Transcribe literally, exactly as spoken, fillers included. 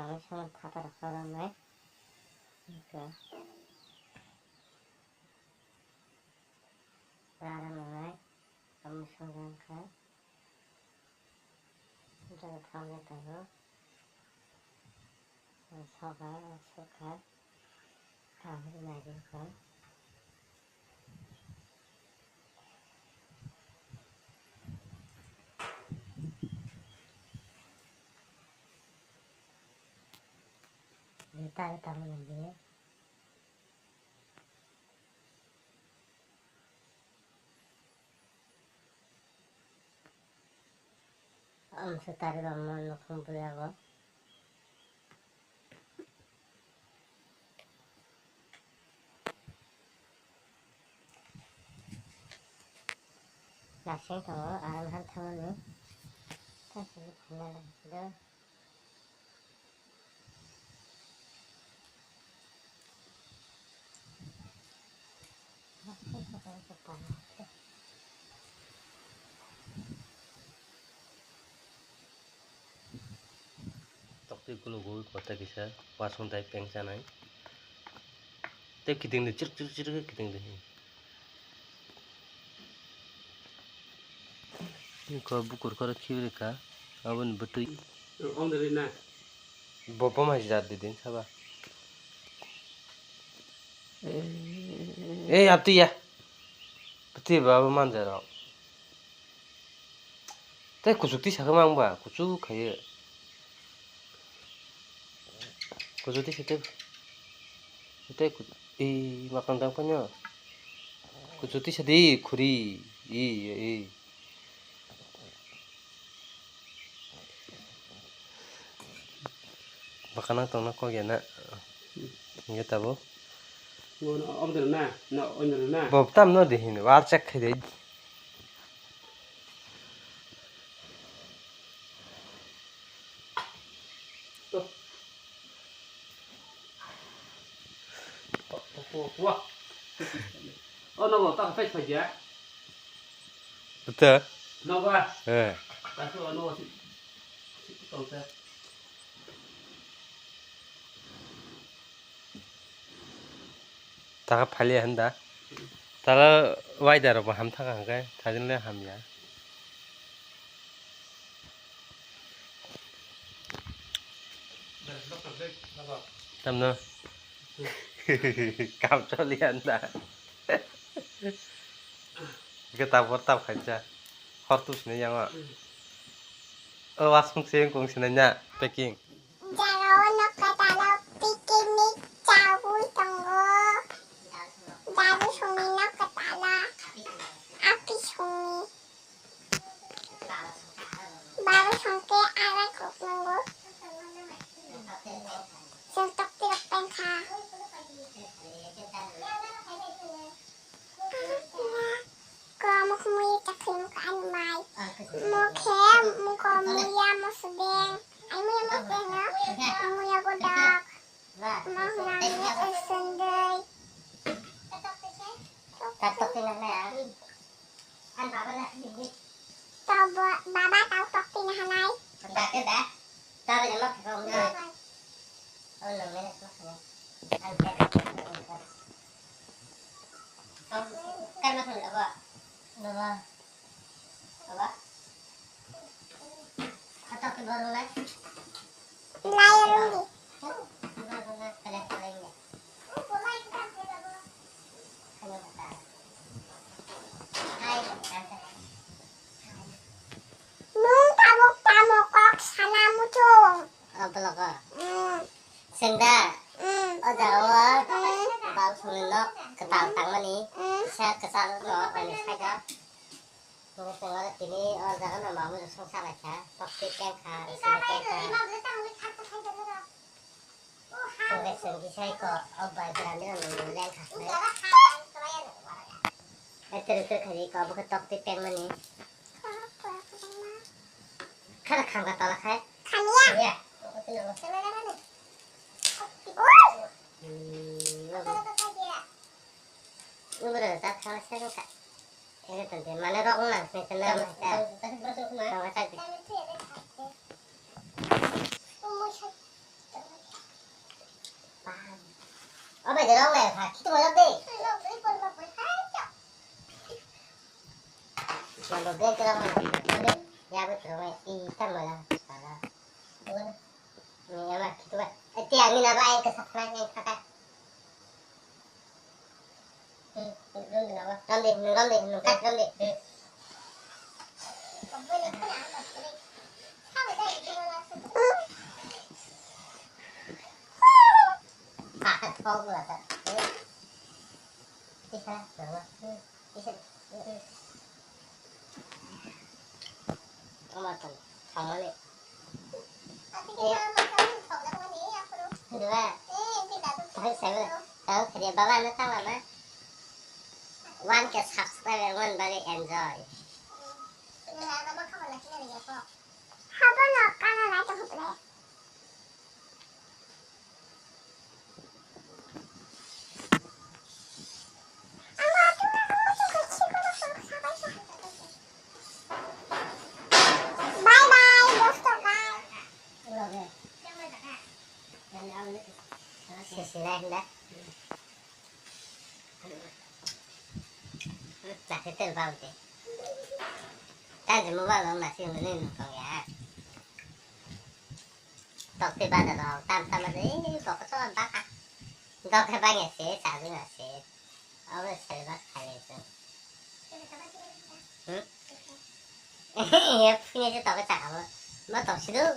Ang song phatar khoroknwi. Hwnkhe. Rara mangnai. Ang song wngkha. Joto thangwi tongo. Soka, soka. Kaham nai ringkha. Tari tamo nang bini. Amsa tari rok no nukhung buya bo. Nasing tongo, ang han thangmani. Thangsi thangna lang sida. Tokti kulugwi kota kisa, wasung tai peng chanai. Tei kiting de chirk chirk chirk kiting de. Ko bukur koro khibrika, aboni bwtwi. Om de na. Bo, bo mai jat de din saba. Ei, abti ya. Bwtwi ba bo manja rok. Tei kuchuk twi sakhe mang ba, kuchuk khaye. Kuchuk twi sakhe. Tei ku-, ei, makang tang phano. Kuchuk twi sadi, khuri. Ei, ei. Bwkhanang tongna kok ya na. Hingke tabuk. Omo na, na, omo na. Bo tam no de hin, war check khai de. O nogo ta phai phai ya. Ata. Nogo. Eh. Ta so nogo si. Si tong ta. Taka phali handa. Tala waida rok bo ham thaka hwnkhe thajin le hamya. Tamno. Kam choli handa. Geta borta khacha. Hortus ni yango. O wasung se kung sinanya packing. Jagao nok kwtalo picnic chaui tongo. Daru songni nok kwtalo. Api songni. Baru songke arai kok nongo. Sel tok tirok pengkha. Ko muk mui chakri muk ani mai. Muk he muk ko muya mosodeng. Ai muya mosodeng na. Muya godok. Mok nang ni esendei. Tatok tina na. An baba na sini. Tau bo-, baba tau tok tina hanai. Tatok da. Tabe na mok ko. Oh no, mene mok ko. An tatok. Kan masuk apa? Baba. Baba. Khatok ke borong lai. Lai rong di. Borong lai, kalian kalian ya. Nwng tabuk tamo kok sana muchung? Ablogo. Mm. Sengda. Mm. O jaga o. Mm. Bal songni nok kwtal tangmani. Mm. Sa kwchal no ani side o. Nwng sengda tini o jaga no mamu song salai kha. Tokti teng kha, sini teng kha. Hwnkhe chwng kisai kok o bai bwrandi rok nwng leng kha khe. Eter eter khaidi kok bokhe tokti pengmani. Khana khamkha tola khai. Khaniya. Ya. Hmm, nubra jat khala sai wngkha. Ere tante mane rok nang se se nang se. Tong ka sai. Rong bai pha, khitu mo de. Rong bai pha, rong bai pha. Mambo bag rok ma, ya bo rong bai, i tam mo la, sala. Ni ama khitu ba. Ti ani na ba ai ka sakna ni kaka. Rom de, rom de, rom de, rom de, rom de, rom de, rom de, rom de. Ama tong thangmani. Diba? Tang sabi, tang khadia baba no tang lama. One K subscriber man bagi enjoy. Habo no kana lai to hutre. Bye bye, dosto, bye. Sisi lain dah. Sakit terbang deh. Tadi mobile dong nasi nunggu nunggu ya. Tok te bada dong, tam tam aja, eh, tok so baka. Tok ke bang ya se, sa jing ya se. Awa se bak khai ya se. Hmm? Ya punya se tok ke cakap. Ma tok situ.